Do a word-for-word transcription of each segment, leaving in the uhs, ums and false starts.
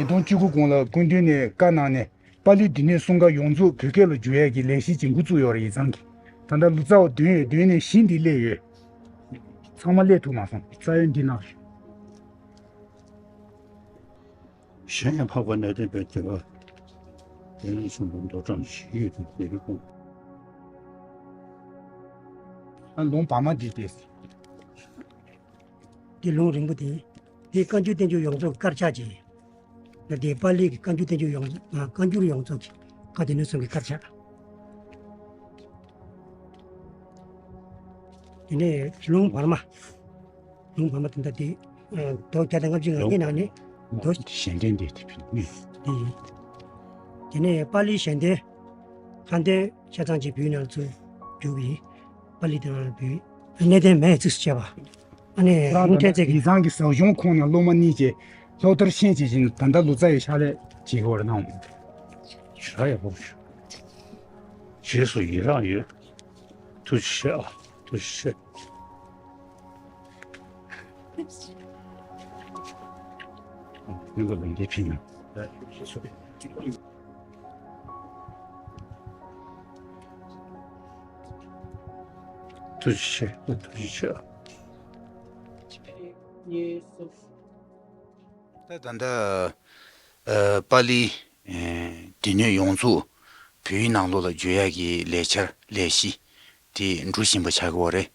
སྟོང་བཅུ་དགུ་གོང་ལ་སྐུ་མདུན་ནས་བཀའ་གནང་ནས་པཱ་ལིའི་སྡེ་སྣོད་གསུམ་ཀ་ཡོངས་རྫོགས་བོད་སྐད་ལ་བསྒྱུར་ཡས་ཀྱི་ལས་གཞི་ཅིག་འགོ་བཙུགས་ཡོད་རེད། ཡིག་ཚང་གི་ད་ལྟ་ལོ་ཙཱ་བ་བདུན་ཡོད། བདུན་ནས་བཞི་འདི་སླེབས་ཡོད། ཚང་མ་སླེབས་ཐུབ་མ་སོང་། རྩ་ཡོན་འདི་ནང་བཞིན། གཞན་ཡང་འཕགས་པ་གནས་བརྟན་པའི་སྡེ་པ་དེ་ནས་གསུངས་པ་མདོ་གྲངས་བཞི་ཡོད་དེ་དེ་རིགས་ཀུན། ཨ་ལུང་བར་མ་འདི་སྟེ། འདི་ལུང་རིང་པོ་དེ། འདི་བཀའ་འགྱུར་བསྟན་འགྱུར་ཡོངས་རྫོགས་དཀར་ཆག་ཅིག་ལ་དེ་པཱ་ལི་གི་བཀའ་འགྱུར་བསྟན་འགྱུར་ཡོངས་ཨ་བཀའ་འགྱུར་ཡོངས་རྫོགས་ཀྱི་བཀའ་སྡེ་སྣོད་གསུམ་གྱི་དཀར་ཆག་དེ་ནས་ལུང་བར་མ། ལུང་བར་མ་དེ་འདྲ་དེ། ཨ་མདོ་བརྒྱ་དང་ལྔ་བཅུ་ང་ལྔའི་ནང་ནས་མདོ། གཞན་དོན་འདི་དེ་ཕན་ནི། དེ་ཡིན། དེ་ནས་པཱ་ལིའི་གཞན་དོན། ལྷ་ལྡན་ཆ་ཚང་གཅིག་བོད་ནང་ཚུར་བསྒྱུར་བའི་པཱ་ལི་དང་བོད་གནས་བརྟན་མའི་གཙིགས་སུ་བྱས་པ། ཨ་ནི་ཁོང་ལུང་བསྟན་ཚེ་གི་ཡིག་ཚང་གི་ཟབ་སྦྱོང་ཁོངས་ནས་སློབ་མ་གཉིས་ཀྱིས་སློབ་མཐར་ཕྱིན་བྱེད་བཞིན་ད་ལྟ་ལོ་ཙཱ་ཡི་ཕྱག་ལས་བྱེད་དགོས་པར་སྣང་། ཞེ་དྲག་ཡག་པོ་བྱུང་། རྗེས་སུ་ཡི་རང་ཡོད། ཐུགས་རྗེ་ཆེ་ཨ། ཐུགས་རྗེ་ཆེ། སྙིང་པོ་ལུང་བསྟན་ཕིན་ཡང་། ཐུགས་རྗེ་ཆེ། ཐུགས་རྗེ་ཆེ། ད་ད་ལྟ་ཨ་པཱ་ལིའི་ཨ་སྡེ་སྣོད་ཡོངས་རྫོགས་བོད་ཡིག་ནང་ལོགས་ལ་བསྒྱུར་ཡག་གི་ལས་འཆར་ལས་གཞི་དེ་འགྲོ་བཞིན་པ་ཆགས་ཀྱི་ཡོད་རེད།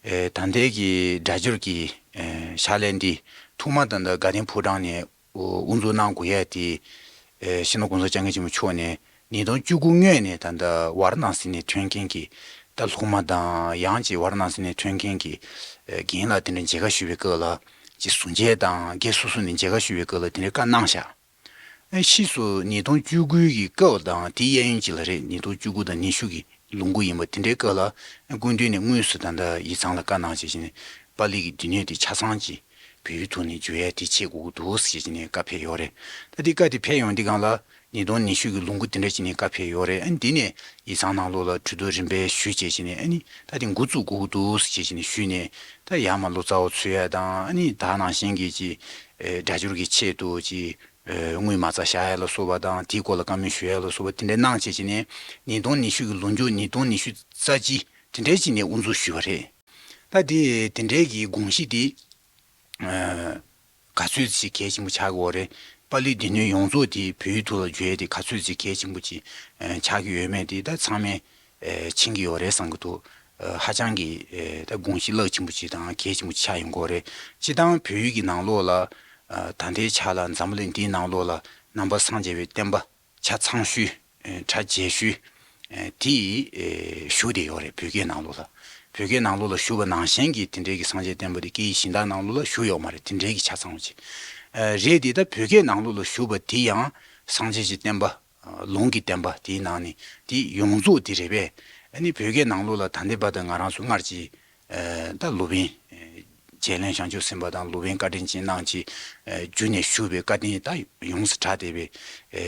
ཨ་ད་ལྟའི་གི་སྒྲ་སྦྱོར་གྱི་ཨ་ཕྱག་ལས་འདི་ཐོག་མ་ད་ལྟ་དགའ་ལྡན་ཕོ་བྲང་ནས་དབུ་འཛུགས་གནང་དགོས་ཡ་དེ། ཨེ་སྤྱི་ནོར་༸གོང་ས་༸སྐྱབས་མགོན་ཆེན་པོ་མཆོག་ནས་ཉིས་སྟོང་བཅུ་དགུ་སྔོན་ནས་ད་ལྟ་ཝཱ་ར་ཎཱ་སི་ནས་ཐོན་མཁན་གྱི་ད་སློབ་མ་དང་ཡང་ཅིག་ཝཱ་ར་ཎཱ་སི་ནས་ཐོན་མཁན་གྱི་ཨེ་རྒན་ལགས་དེ་འདྲ་མཇལ་ཁ་ཞུ་བའི་སྐབས་ལ་ཅིག་ཟུར་མཇལ་དང་སྒེར་སོ་སོ་ནས་མཇལ་ཁ་ཞུ་བའི་སྐབས་ལ་དེ་འདྲའི་བཀའ་གནང་བཞག་ཨེ་ཕྱིས་སུ་ཉིས་སྟོང་བཅུ་དགུ་གི་སྐབས་དང་དེའི་གཡས་གཡོན་ཅིག་ལ་རེད། ཉིས་སྟོང་བཅུ་དགུ་དང་ཉི་ཤུ་གི་ལོ་འགོ་ཡིན་པ་དེ་འདྲའི་སྐབས་ལ་སྐུ་མདུན་ནས་དངོས་སུ་ད་ལྟ་ཡིག་ཚང་ལ་བཀའ་གནང་བྱས་བྱས་ནས་པཱ་ལི་གི་སྡེ་སྣོད་དེ་ཆ་ཚང་ཅིག་བོད་ཡིག་ཐོག་ནས་བསྒྱུར་ཡ་དེ་བྱེད་དགོས་ཀྱི་འདུག་ཟེར་བྱས་ནས་བཀའ་ཕེབས་ཡོད་རེད། ད་དེ་བཀའ་དེ་ཕེབས་ཡོང་དུས་སྒང་ལ་ཉིས་སྟོང་ཉི་ཤུ་གི་ལོ་འགོ་དེ་འདྲ་བྱས་ནས་བཀའ་ཕེབས་ཡོད་རེད། ཨ་ནི་དེ་ནས་ཡིག་ཚང་ནང་ལོགས་ལ་གྲོས་བསྡུར་རིམ་པས་ཞུས་བྱས་བྱས་ནས་ཨ་ནི་ད་དེ་འགོ་བཙུགས་དགོས་ཀྱི་འདུག་ཟེར་བྱས་བྱས་ནས་ཞུས་ནས་ད་ཡར་མར་ལོ་ཙཱ་བ་འཚོལ་ཡ་དང་ཨ་ནི་ད་ནང་བཞིན་གྱི་ཅིག་ཨེ་སྒྲ་སྦྱོར་གྱི་ཆེད་དུ་ཅིག་ཨེ་དངུལ་མ་རྩ་བཞག་ཡ་ལ་སོགས་པ་དང་དེའི་སྐོར་ལ་བཀའ་མོལ་ཞུ་ཡ་ལ་སོགས་པ་དེ་འདྲ་གནང་བྱས་བྱས་ནས་ཉིས་སྟོང་ཉི་ཤུ་གི་ལོ་མཇུག་ཉིས་སྟོང་ཉི་ཤུ་རྩ་གཅིག་དེ་འདྲའི་ཅིག་ནས་དབུ་འཛུགས་ཞུས་པ་རེད། ད་དེ་དེ་འདྲའི་གི་དགོངས་གཞི་དེ་ཨ་ག་ཚོད་ཅིག་གལ་ཆེན་པོ་ཆགས་ཀྱི་ཡོད་རེད། པཱ་ལིའི་སྡེ་སྣོད་ཡོངས་རྫོགས་དེ་བོད་ཡིག་ཐོག་ལ་བསྒྱུར་ཡས་དེ་ག་ཚོད་ཅིག་གལ་ཆེན་པོ་ཅིག་ཨ་ཆགས་ཀྱི་ཡོད་མེད་དེ་ད་ཚང་མས་ཨ་མཁྱེན་གྱི་ཡོད་རེད་བསམ་གྱི་འདུག་ཨ་ཧ་ཅང་གི་ཨ་ད་དགོངས་གཞི་རླབས་ཆེན་པོ་ཅིག་དང་གལ་ཆེན་པོ་ཅིག་ཆགས་ཡོང་གི་ཡོད་རེད། སྤྱིར་བཏང་བོད་ཡིག་གི་ནང་ལོགས་ལ་ཨ་ད་ལྟའི་ཆ་ལ་འཛམ་བུ་གླིང་འདིའི་ནང་ལོགས་ལ་ནང་པ་སངས་རྒྱས་པའི་བསྟན་པ་ཆ་ཚང་ཤོས། ཨེ་གྲ་རྒྱས་ཤོས་ཨེ་དེ་ཨེ་བཞུགས་བསྡད་ཡོད་རེད། བོད་སྐད་ནང་ལོགས་ལ། བོད་སྐད་ནང་ལོགས་ལ་བཞུགས་པ་ནང་བཞིན་གྱི་དེ་འདྲའི་གི་སངས་རྒྱས་བསྟན་པ་དེ་སྐད་ཡིག་གཞན་དག་ནང་ལོགས་ལ་བཞུགས་ཡོད་མ་རེད། དེ་འདྲའི་གི་ཆ་ཚང་བ་ཅིག་ཨེ་རེད་དེ། ད་བོད་སྐད་ནང་ལོགས་ལ་བཞུགས་པ་དེ་ཡང་སངས་རྒྱས་ཀྱི་བསྟན་པ་ཨ་ལུང་གི་བསྟན་པ་དེའི་ནང་ནས་དེ་ཡོངས་རྫོགས་དེ་རེད་པས། ཨ་ནི་བོད་སྐད་ནང་ལོགས་ལ་ད་ལྟའི་བར་དུ་ང་རང་ཚོ་སྔར་གྱི་ཨ་ད་སློབ་དཔོན་ཨ་རྗེ་བློན་བྱང་ཆུབ་སེམས་དཔའ་དང་སློབ་དཔོན་བཀའ་དྲིན་ཅན་རྣམས་ཀྱིས་ཨ་བརྒྱུད་ནས་ཞུས་པའི་བཀའ་བསྟན་ད་ཡོངས་སུ་གྲགས་བསྡད་པའི་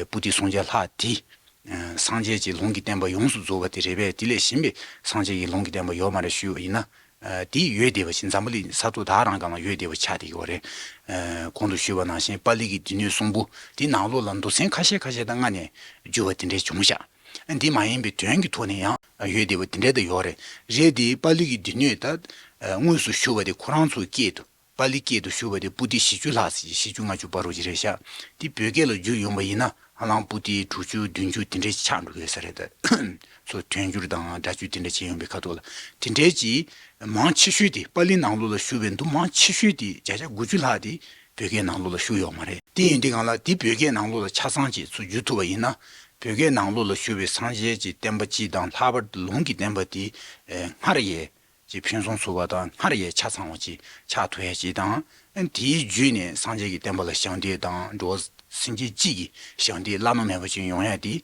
ཨ་པོ་ཏི་སྲོང་བཙན་ལྷ་དེ་ཨ་སངས་རྒྱས་ཀྱི་ལུང་གི་བསྟན་པ་ཡོངས་སུ་རྫོགས་པ་དེ་རེད་པས། དེ་ལས་གཞན་པའི་སངས་རྒྱས་ཀྱི་ལུང་གི་བསྟན་པ་ཡོད་མ་རེད་ཞུས་པ་ཡིན་ན། ཨ་དེ་ཡོད་བསྡད་པ་ཞིག་འཛམ་བུ་གླིང་ས་ཐོག་ད་རང་སྒང་ལ་ཡོད་བསྡད་པ་ཆགས་བསྡད་ཀྱི་ཡོད་རེད། ཨ་གོང་དུ་ཞུས་པ་ནང་བཞིན་པཱ་ལི་གི་སྡེ་སྣོད་གསུམ་པོ་དེའི་ནང་ལོགས་ལ་མདོ་ཚན་ཁ་ཤས་ཁ་ཤས་དང་ལྔ་ནས་བསྒྱུར་བ་དེ་འདྲའི་བྱུང་ཤག་འདི་མ་ཡིན་པའི་དོན་གྱི་ཐོག་ནས་ཡང་ཡོད་བསྡད་པ་དེ་འདྲ་ད་ཡོད་རེད། རེད་དེ་པཱ་ལི་གི་སྡེ་སྣོད་ད་དངོས་སུ་ཞུ་བ་དེ་ཁོ་རང་ཚོའི་སྐད་དུ་པཱ་ལི་སྐད་དུ་ཞུ་བ་དེ་པོ་ཏི་བཞི་བཅུ་ལྷག་ཙམ་ཞིག་བཞི་བཅུ་ལྔ་བཅུ་བར་དུ་ཅིག་རེད་ཤག་དེ་བོད་སྐད་ལ་བསྒྱུར་ཡོང་བ་ཡིན་ན་ཧ་ལམ་པོ་ཏི་དྲུག་ཅུ་བདུན་ཅུ་དེ་འདྲ་ཅིག་ཆགས་འགྲོ་གི་ཡོད་ས་རེད། ད་ཚོ་དོན་བསྒྱུར་དང་སྒྲ་བསྒྱུར་དེ་འདྲ་བྱས་ཡོང་བའི་ཁ་ཐོག་ལ་དེ་འདྲའི་ཅིག་མང་ཆེ་ཤོས་དེ་པཱ་ལི་ནང་ལོགས་ལ་ཞུ་བའི་མདོ་མང་ཆེ་ཤོས་དེ་བརྒྱ་ཆ་དགུ་བཅུ་ལྷག་དེ་བོད་སྐད་ནང་ལོགས་ལ་ཞུ་ཡོད་མ་རེད། དེ་ཡིན་དུས་སྒང་ལ་དེ་བོད་སྐད་ནང་ལོགས་ལ་ཆ་ཚང་ཅིག་ཚུར་བསྒྱུར་ཐུབ་པ་ཡིན་ན། བོད་སྐད་ནང་ལོགས་ལ་བཞུགས་པའི་སངས་རྒྱས་ཀྱི་བསྟན་པ་སྤྱི་དང་ལྷག་པར་དུ་ལུང་གི་བསྟན་པ་དེ་ཨེ་སྔར་ཡས་ཀྱི་ཕུན་སུམ་ཚོགས་པ་དང་སྔར་ཡས་ཆ་ཚང་བ་ཅིག་ཆགས་ཐུབ་ཡས་ཅིག་དང་། ཨེ་དེའི་བརྒྱུད་ནས་སངས་རྒྱས་ཀྱི་བསྟན་པ་ལ་ཞབས་འདེགས་དང་འགྲོ་བ་སེམས་ཅན་སྤྱི་ཡི་ཞབས་འདེགས་བླ་ན་མེད་པ་ཅིག་ཡོང་ཡས་དེ་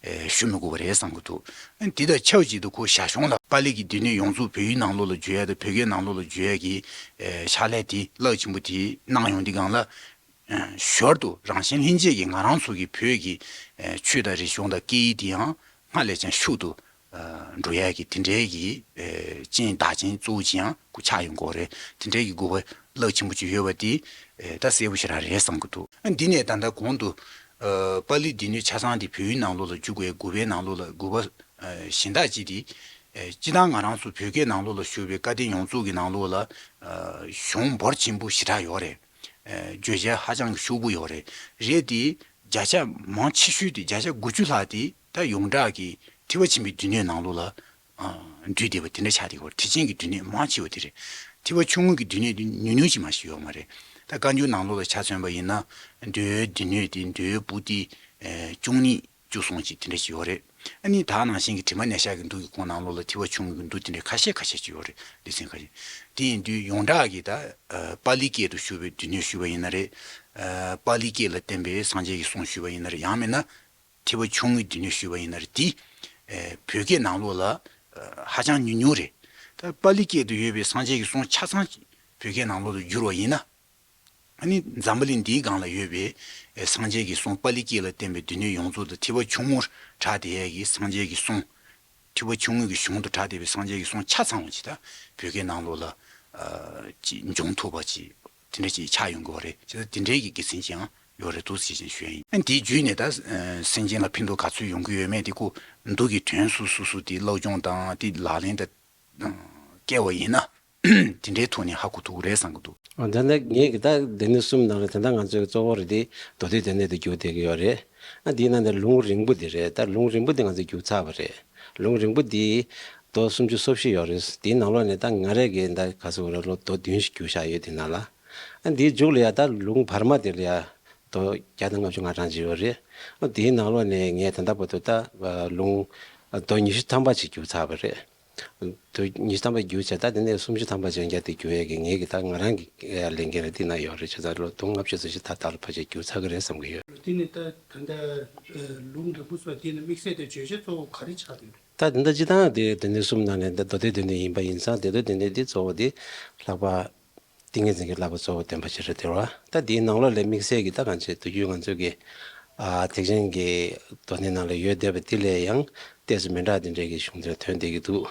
ཨེ་ཞུ་མི་དགོས་པ་རེད་བསམ་གྱི་འདུག་ཨེ་དེ་དང་ཆབས་ཅིག་ཏུ་ཁོ་ཞར་བྱུང་ལ་པཱ་ལི་གི་སྡེ་སྣོད་ཡོངས་རྫོགས་བོད་ཡིག་ནང་ལོགས་ལ་བསྒྱུར་ཡས་དང་བོད་སྐད་ནང་ལོགས་ལ་བསྒྱུར་ཡས་ཀྱི་ཨེ་ཕྱག་ལས་དེ་རླབས་ཆེན་པོ་དེ་གནང་ཡོང་དུས་སྒང་ལ། ཞོར་དུ་རང་བཞིན་ལྷན་སྐྱེས་ཀྱི་ང་རང་ཚོ་གི་བོད་ཀྱི་ཆོས་དང་རིག་གཞུང་དང་སྐད་ཡིག་དེ་ཡང་སྔར་ལས་ཀྱང་ཤུགས་ཏུ་འགྲོ་ཡག་གི་དེ་འདྲའི་གི་རྐྱེན་བདག་རྐྱེན་གཙོ་བོ་ཅིག་ཡང་ཁོ་ཆགས་ཡོང་གི་ཡོད་རེད། དེ་འདྲའི་གི་དགོས་པ་རླབས་ཆེན་པོ་ཅིག་ཡོད་པ་དེ་ད་གསལ་པོ་ཞེ་དྲག་རེད་བསམ་གྱི་འདུག་འདི་ནས་ད་ལྟ་གོང་དུ་ཨ་པཱ་ལིའི་སྡེ་སྣོད་ཆ་ཚང་དེ་བོད་ཡིག་ནང་ལོགས་ལ་བསྒྱུར་དགོས། དགུ་པའི་ནང་ལོགས་ལ་དགུ་པ་ཨ་གཞན་དག་ཅིག་དེ་ཨ་སྤྱིར་བཏང་ང་རང་ཚོ་བོད་སྐད་ནང་ལོགས་ལ་བསྒྱུར་བའི་བཀའ་བསྟན་ཡོངས་རྫོགས་ཀྱི་ནང་ལོགས་ལ་ཨ་གཞུང་འབོར་ཆེན་པོ་ཞེ་དྲག་ཡོད་རེད། ཨ་བརྗོད་བྱ་ཧ་ཅང་གི་ཤུགས་པོ་ཡོད་རེད། རེད་དེ་བརྒྱ་ཆ་མང་ཆེ་ཤོས་དེ་བརྒྱ་ཆ་དགུ་བཅུ་ལྷག་དེ་ད་ཡོངས་གྲགས་ཀྱི་ཐེག་པ་ཆེན་པོའི་སྡེ་སྣོད་ནང་ལོགས་ལ་ཨ་འདུས་བསྡད་པ་དེ་འདྲ་ཆགས་བསྡད་ཡོད་རེད། ཐེག་ཆེན་གྱི་སྡེ་སྣོད་མང་ཆེ་བ་དེ་རེད། ཐེག་པ་ཆུང་ངུ་གི་སྡེ་སྣོད་དེ་ཉུང་ཉུང་ཅིག་མ་ཞིག་ཡོད་མ་རེད། ད་བཀའ་འགྱུར་ནང་ལོགས་ལ་ཆ་མཚོན་པ་ཡིན་ན་མདོའི་སྡེ་སྣོད་དེ་མདོའི་པོ་ཏི་ཨ་བཅུ་གཉིས་བཅུ་གསུམ་ཅིག་དེ་འདྲ་ཞིག་ཡོད་རེད། ཨ་ནི་ད་ནང་བཞིན་གྱི་དྲི་མ་ཉེར་བཞག་གི་མདོ་གི་ཁོངས་ནང་ལོགས་ལ་ཐེག་པ་ཆུང་ངུ་གི་མདོ་དེ་འདྲ་ཁ་ཤས་ཁ་ཤས་ཅིག་ཡོད་རེད། སྡེ་ཚན་ཁ་ཤས། དེ་ཡིན་དུས་ཡོངས་གྲགས་ཀྱི་ད་ཨ་པཱ་ལིའི་སྐད་དུ་ཞུ་བའི་སྡེ་སྣོད་ཞུས་པ་ཡིན་ན་རེད། ཨ་པཱ་ལིའི་སྐད་ལ་བརྟེན་པའི་སངས་རྒྱས་ཀྱི་གསུང་ཞུས་པ་ཡིན་ན་རེད། ཡང་མིན་ན་ཐེག་པ་ཆུང་ངུའི་སྡེ་སྣོད་ཞུས་པ་ཡིན་ན་རེད། དེ་ཨ་བོད་སྐད་ནང་ལོགས་ལ་ཨ་ཧ་ཅང་ཉུང་ཉུང་རེད། ད་པཱ་ལིའི་སྐད་དུ་ཡོད་པའི་སངས་རྒྱས་ཀྱི་གསུང་ཆ་ཚང་བོད་སྐད་ནང་ལོགས་ལ་བསྒྱུར་བ་ཡིན་ན། ཨ་ནི་འཛམ་བུ་གླིང་འདིའི་སྒང་ལ་ཡོད་པའི་ཨེ་སངས་རྒྱས་ཀྱི་གསུང་། པཱ་ལི་སྐད་ལ་བརྟེན་པའི་སྡེ་སྣོད་ཡོངས་རྫོགས་དང་ཐེག་པ་ཆུང་ངུར་གྲགས་བསྡད་ཡས་ཀྱི་སངས་རྒྱས་ཀྱི་གསུང་། ཐེག་པ་ཆུང་ངུ་གི་གཞུང་དུ་གྲགས་བསྡད་པའི་སངས་རྒྱས་ཀྱི་གསུང་ཆ་ཚང་བ་ཅིག་ད་བོད་སྐད་ནང་ལོགས་ལ་ཨ་ཅིག་འབྱུང་ཐུབ་པ་ཅིག་དེ་འདྲ་ཅིག་ཆགས་ཡོང་གི་ཡོད་རེད། བྱས་ཙང་དེ་འདྲའི་གི་དགེ་མཚན་ཅིག་ཡང་ཡོད་རེད་འདུག་ཟེར་བཞིན་ཞུ་ཡ་ཡིན། ཨ་ནི་དེའི་བརྒྱུད་ནས་ད་ཨ་སེམས་ཅན་ལ་ཕན་ཐོགས་ག་ཚོད་ཡོང་གི་ཡོད་མེད་དེ་ཁོ་མདོ་གི་དོན་སོ་སོ་སོ་དེ་སློབ་སྦྱོང་དང་དེ་ལག་ལེན་དུ་བསྐྱལ་བ་ཡིན་ན། དེ་འདྲའི་ཐོག་ནས་ཧ་གོ་ཐུབ་ཀྱི་རེད་བསམ་གྱི་འདུག་ཨ་ད་ནི་ངས་ཀྱི་ད་སྡེ་སྣོད་གསུམ་ནང་ལ་དེ་འདྲ་ང་ཚོའི་གཙོ་བོ་རེད་དེ་མདོ་སྡེ་སྡེ་སྣོད་དེ་བསྒྱུར་བསྡད་ཀྱི་ཡོད་རེད། ཨ་དེའི་ནང་ནས་ལུང་རིང་པོ་དེ་རེད། ད་ལུང་རིང་པོ་དེ་ང་ཚོས་བསྒྱུར་ཚར་བ་རེད། ལུང་རིང་པོ་དེ་མདོ་སུམ་ཅུ་སོ་བཞི་ཡོད་རེད། དེའི་ནང་ལོགས་ནས་ད་ང་རས་ཀྱི་ད་ག་ཚོད་རེད་ལོ་མདོ་བདུན་ཞིག་བསྒྱུར་བཞག་ཡོད་དེ་ནང་ལ། ཨ་དེའི་མཇུག་ལ་ཡ་ད་ལུང་བར་མ་དེ་ལ་ཡ་མདོ་བརྒྱ་དང་ལྔ་བཅུ་ང་གྲངས་ཅིག་ཡོད་རེད། ཨ་དེའི་ནང་ལོགས་ནས་ངས་ད་ལྟ་བར་དུ་ད་ལུང་མདོ་ཉི་ཤུ་ཐམ་པ་ཅིག་བསྒྱུར་ཚར་བ་རེད། དུས་ཉི་ཤུ་ཐམ་པ་བསྒྱུར་བྱས། ད་དེ་ནས་སུམ་ཅུ་ཐམ་པ་ཅན་རྒྱ་དེ་བསྒྱུར་ཡས་ཀྱི་ངེད་ཀྱི་ད་ང་རང་གི་ལས་འགན་རེད། དེ་ན་ཡོད་རེད། བྱས་ཙང་ལོ་དུང་ལྔ་བཅུ་ཙམ་ཞིག་ད་ད་ལ་ཕལ་ཆེར་བསྒྱུར་ཚར་གི་རེད་བསམ་གྱི་ཡོད། དེ་ནི་ད་ད་ལྟ་ལུང་རིང་པོ་སོགས་དེ་ནི་དམིགས་བསལ་དུ་བརྗོད་བྱ་གཙོ་བོ་ག་རེ་ཆགས་ཡོད་རེད། ད་དེ་འདྲ་སྤྱི་བཏང་དེ་སྡེ་སྣོད་གསུམ་ནང་ནས་ད་མདོ་སྡེ་སྡེ་སྣོད་ཡིན་པ་ཡིན་ཙང་། དེ་ཚོ་སྡེ་སྣོད་དེ་གཙོ་བོ་དེ་ལྷག་པ། ཏིང་ངེ་འཛིན་གྱི་བསླབ་པ་གཙོ་བོ་ལྡན་པ་ཞིག་རེད་དེ་བ། ད་དེའི་ནང་ལོགས་ལས་དམིགས་བསལ་གྱི་ད་གང་བྱེད་དུ་རྒྱུ་ང་ཚོ་གི་ཨ་ཐེག་ཆེན་གྱི་མདོ་སྡེ་ནང་ལ་ཡོད་བསྡད་པ་དེ་ལས་ཡང་ཏོག་ཙམ་མི་འདྲ་དེ་འདྲའི་གི་གཞུང་དེ་ཐོན་བསྡད་ཀྱི་འདུག་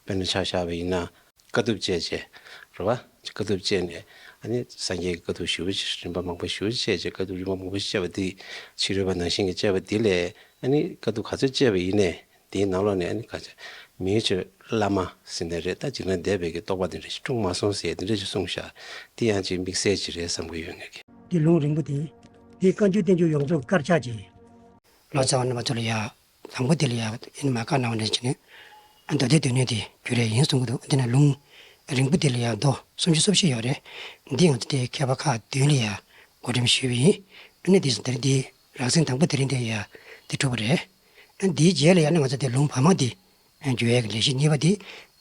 དཔེར་ན་ཆ་བཞག་པ་ཡིན་ན་དཀའ་ཐུབ་སྤྱད་བྱས་རེད་བ། དཀའ་ཐུབ་སྤྱད་ནས་ཨ་ནི་སངས་རྒྱས་ཀྱི་དཀའ་ཐུབ་ཞེ་པོ་ཅིག་རིམ་པ་མང་པོ་ཞེ་པོ་ཅིག་སྤྱད་བྱས། དཀའ་ཐུབ་རིམ་པ་མང་པོ་ཞིག་སྤྱད་པ་དེ་ཕྱི་རོལ་པ་ནང་བཞིན་གྱི་སྤྱད་པ་དེ་ལས་ཨ་ནི་དཀའ་ཐུབ་ག་ཚོད་སྤྱད་པ་ཡིན་ནའི། དེའི་ནང་ལོགས་ནས་ཨ་ནི་ག་ཚོད་མིའི་ཆོས་བླ་མ་ཟེར་ནའི་རེད། ད་འཇིག་རྟེན་འདས་པའི་གི་རྟོགས་པ་དེ་འདྲ་ཞིག་འཁྲུངས་མ་སོང་ཟེར་དེ་འདྲ་ཞིག་གསུངས་ཤག་དེ་ཡང་ཅིག་དམིགས་བསལ་ཅིག་རེད་བསམ་གྱི་ཡོད་ངེད་ཀྱི། འདི་ལུང་རིང་པོ་དེ། འདི་བཀའ་འགྱུར་བསྟན་འགྱུར་ཡོངས་རྫོགས་དཀར་ཆག་ཅིག་ལོ་ཙཱ་བ་རྣམ་པ་ཚོ་ལ་ཡ། དང་པོ་དེ་ལ་ཡ་ཨིན་མ་བཀའ་གནང་བ་འདྲ་བྱས་ནས། མདོ་སྡེ་སྡེ་སྣོད་དེ་བསྒྱུར་ཡས་ཡིན་གསུང་གི་འདུག་དེ་ནས་ལུང་རིང་པོ་དེ་ལ་ཡ་མདོ་སུམ་ཅུ་སོ་བཞི་ཡོད་རེད། འདི་ང་ཚོ་དེ་མཁས་པ་ཁག་བདུན་ལ་ཡ་བགོ་འགྲེམས་ཞུས་པ་ཡིན། ཨ་ནི་དེ་ཚོ་དེ་རིང་འདི་རགས་ཟིན་དང་པོ་དེ་རིང་འདི་ཡ་དེ་གྲུབ་པ་རེད། ཨ་ནི་དེའི་རྗེས་ལ་ཡ་ནི་ང་ཚོ་དེ་ལུང་བར་མ་འདི་བསྒྱུར་ཡས་ཀྱི་ལས་གཞི་གཉིས་པ་འདི་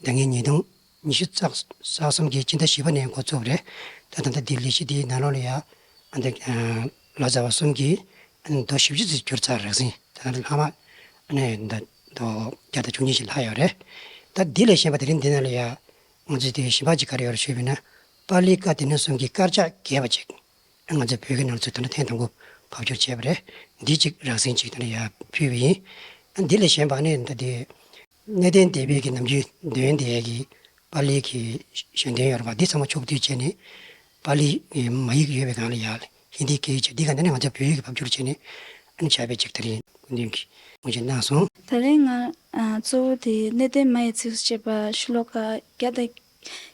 ཟླ་ངའི་ཉིས་སྟོང་ཉི་ཤུ་རྩ་གསུམ་གྱི་སྤྱི་ཟླ་བཞི་པ་ནས་འགོ་བཙུགས་པ་རེད། ད་ད་ལྟ་འདི་ལས་གཞི་འདིའི་ནང་ལོགས་ལ་ཡ། ཨ་ནི་ལོ་ཙཱ་བ་གསུམ་གྱིས་ཨ་ནི་མདོ་བཞི་བཅུ་ཙམ་བསྒྱུར་ཚར། རགས་ཟིན་ད་ལྟ་ལྷག་མ་ཨ་ནི་མདོ་མདོ་བརྒྱ་དང་བཅུ་གཉིས་ཤིག་ལྷག་ཡོད་རེད། ད་འདི་ལས་གཞན་པ་དེ་རིང་འདི་ནང་ལ་ཡ་ང་ཚོས་དེ་གཞན་པ་ཅིག་ག་རེ་ཡོད་རེད་ཞུས་པ་ཡིན་ན། པཱ་ལིའི་བཀའ་སྡེ་སྣོད་གསུམ་གྱི་དཀར་ཆག་རྒྱས་པ་ཅིག་ང་ཚོ་བོད་ཀྱི་ནང་ཚོས་ད་ལྟ་ཐེངས་དང་པོ་ཕབ་བསྒྱུར་བྱས་པ་རེད། འདི་གཅིག་རགས་ཟིན་གཅིག་ད་ལྟ་ཡར་ཕུལ་བ་ཡིན། འདི་ལས་གཞན་པ་ནི་ད་ལྟའི་གནས་བརྟན་སྡེ་པའི་གི་ནམ་རྒྱུན་འདོན་བསྡད་ཀྱི་པཱ་ལིའི་གི་ཞལ་འདོན་ཡོད་རེད་པ། འདི་ཚང་མ་ཕྱོགས་བསྡུས་བྱས་ནས་པཱ་ལིའི་མ་ཡིག་ཡོད་པའི་སྒང་ལ་ཡར་ཧིན་དིའི་སྐད་ཡིག་བྱས། འདི་ག་ནས་ནི་ང་ཚོ་བོད་ཡིག་གི་ཕབ་བསྒྱུར་བྱས་ནས་ཨ་ནི་བྱས་པའི་ཅིག་ད་རིང་སྐུ་མདུན་གྱིས་དགོངས་བཞེས་གནང་སོང་། ད་རིང་ང་ཨ་གཙོ་བོ་དེ་གནས་བརྟན་མ་ཡི་ཚིགས་སུ་བཅད་པ་ཤོ་ལོ་ཀ་བརྒྱ་དང་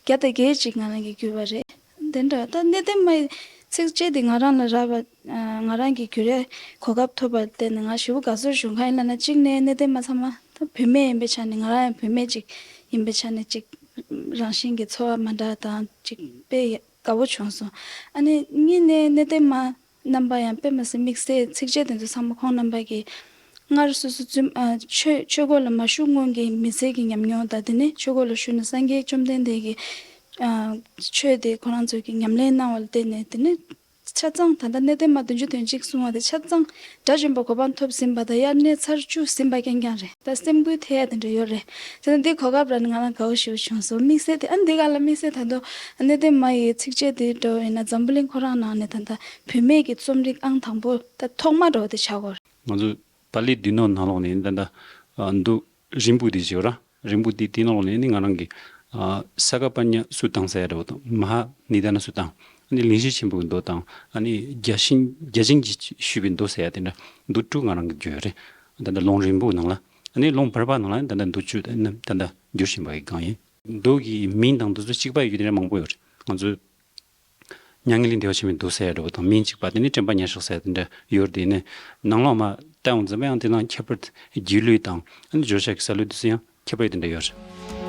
བརྒྱ་དང་བརྒྱད་ཅིག་ང་རང་གིས་བསྒྱུར་བ་རེད། དེ་འདྲ་ད་གནས་བརྟན་མ་ཡི་ཚིགས་བཅད་དེ་ང་རང་ལ་རག་པ། ང་རང་གིས་བསྒྱུར་ཡས་གོ་སྐབས་ཐོབ་པར་བརྟེན་ནས་ང་ཞེ་པོ་དགའ་ཚོར་བྱུང་། གང་ཡིན་ལབ་ན། གཅིག་ནས་གནས་བརྟན་མ་ཚང་མ་ད་བུད་མེད་ཡིན་པའི་ཆ་ནས། ང་རང་ཡང་བུད་མེད་ཅིག་ཡིན་པའི་ཆ་ནས་ཅིག་རང་བཞིན་གྱི་ཚོར་བ་མ་འདྲ་དང་ཅིག་དཔེ་དགའ་བོ་བྱུང་སོང་། ཨ་ནི་གཉིས་ནས་གནས་བརྟན་མ་རྣམ་པ་ཡང་དཔེ་མ་སྲིད་དམིགས་བསལ་ཚིགས་བཅད་དེ་ཚོ་ཚང་མ་ཁོང་རྣམ་པ་གིས་སྔར་སོ་སོ་བཙུན་ཨ་ཆོས་ཆོས་སྒོ་ལ་མ་ཞུགས་སྔོན་གྱི་མི་ཚེ་གི་ཉམས་མྱོང་དང་། དེ་ནས་ཆོས་སྒོ་ལ་ཞུགས་ནས་སངས་རྒྱས་བཅོམ་ལྡན་འདས་ཀྱི་ཨ་ཆོས་དེ་ཁོ་རང་ཚོ་གིས་ཉམས་ལེན་གནང་བ་ལ་བརྟེན་ནས། དེ་ནས་ཆ་ཚང་ད་ལྟ་གནས་བརྟན་མ་བདུན་ཅུ་དོན་གཅིག་གསུང་བ་དེ་ཆ་ཚང་དགྲ་བཅོམ་པ་གོ་འཕང་ཐོབ་ཟིན་པ་དང་དབྱར་གནས་ཚར་བཅུ་ཟིན་པ་རྐྱང་རྐྱང་རེད། ད་སེམས་འགུལ་ཐེབས་ཡ་དེ་འདྲ་ཡོད་རེད། དེ་ནས་འདི་གོ་སྐབས་རག་ནས་ང་རང་དགའ་བོ་ཞེ་པོ་བྱུང་སོང་། དམིགས་བསལ་དེ། ཨ་ནི་འདི་ག་ལ་དམིགས་བསལ་ད་དུང་གནས་བརྟན་མ་ཡི་ཚིགས་བཅད་དེ་འདྲ་བོ་ཡིན་ན། འཛམ་བུ་གླིང་ཁོ་རང་ནང་ནས་ད་ལྟ་བུད་མེད་ཀྱི་རྩོམ་རིག་ཨང་དང་པོ་ད་ཐོག་མ་འདྲ་བོ་དེ་ཆགས་ཀྱི་ཡོད་རེད། ང་ཚོ་པཱ་ལིའི་སྡེ་སྣོད་ནང་ལོགས་ནས་ད་ལྟ་ཨ་མདོ་རིང་པོ་དེ་ཞིག་ཡོད་ར། རིང་པོ་དེ་དེའི་ནང་ལོགས་ནས་ནི་ང་རང་གིས་ཨ་ས་ག་པ་ཉ་སུ་ཏང་ཟེར་ཡ་འདྲ་བོ་དང་། མ་ཧཱ་ནི་དཱ་ན་སུ་ཏང་ ཨ་ནི་གླིང་བཞི་ཆེན་པོའི་མདོ་དང་ཨ་ནི་བརྒྱ་བྱིན་བརྒྱ་བྱིན་གྱིས་ཞུས་པའི་མདོ་ཟེར་ཡ་དེ་འདྲ་མདོ་དྲུག་ང་རང་གི་བརྗོད་རེད། ད་ལྟ་ལུང་རིང་པོའི་ནང་ལ། ཨ་ནི་ལུང་བར་པ་ནང་ལ་ད་ལྟ་མདོ་བཅུ་དང་ད་ལྟ་བསྒྱུར་བཞིན་པ་ཡི་སྒང་ཡིན། མདོ་གི་མིང་དང་འདི་ཚོ་གཅིག་པ་ཡོད་དེ་འདྲ་མང་པོ་ཡོད་རེད། ང་ཚོས་མྱ་ངན་ལས་འདས་པ་ཆེན་པོའི་མདོ་ཟེར་ཡ་འདྲ་བོ་དང་མིང་གཅིག་པ་དེ་ནི་དྲན་པ་ཉེར་བཞག་ཟེར་ཡ་དེ་འདྲ་ཡོད་རེད། དེ་ནི་ནང་ལོགས་མ་བལྟས་འོང་ཙམ་པ་ཡང་དེ་ནང་ཁྱད་པར་རྒྱུས་ལོས་དང་ཨ་ནི་བརྗོད་བྱ་གི་ས་ལོས་དེ་ཚོ་ཡང་ཁྱད་པར་དེ་འདྲ་ཡོད་རེད།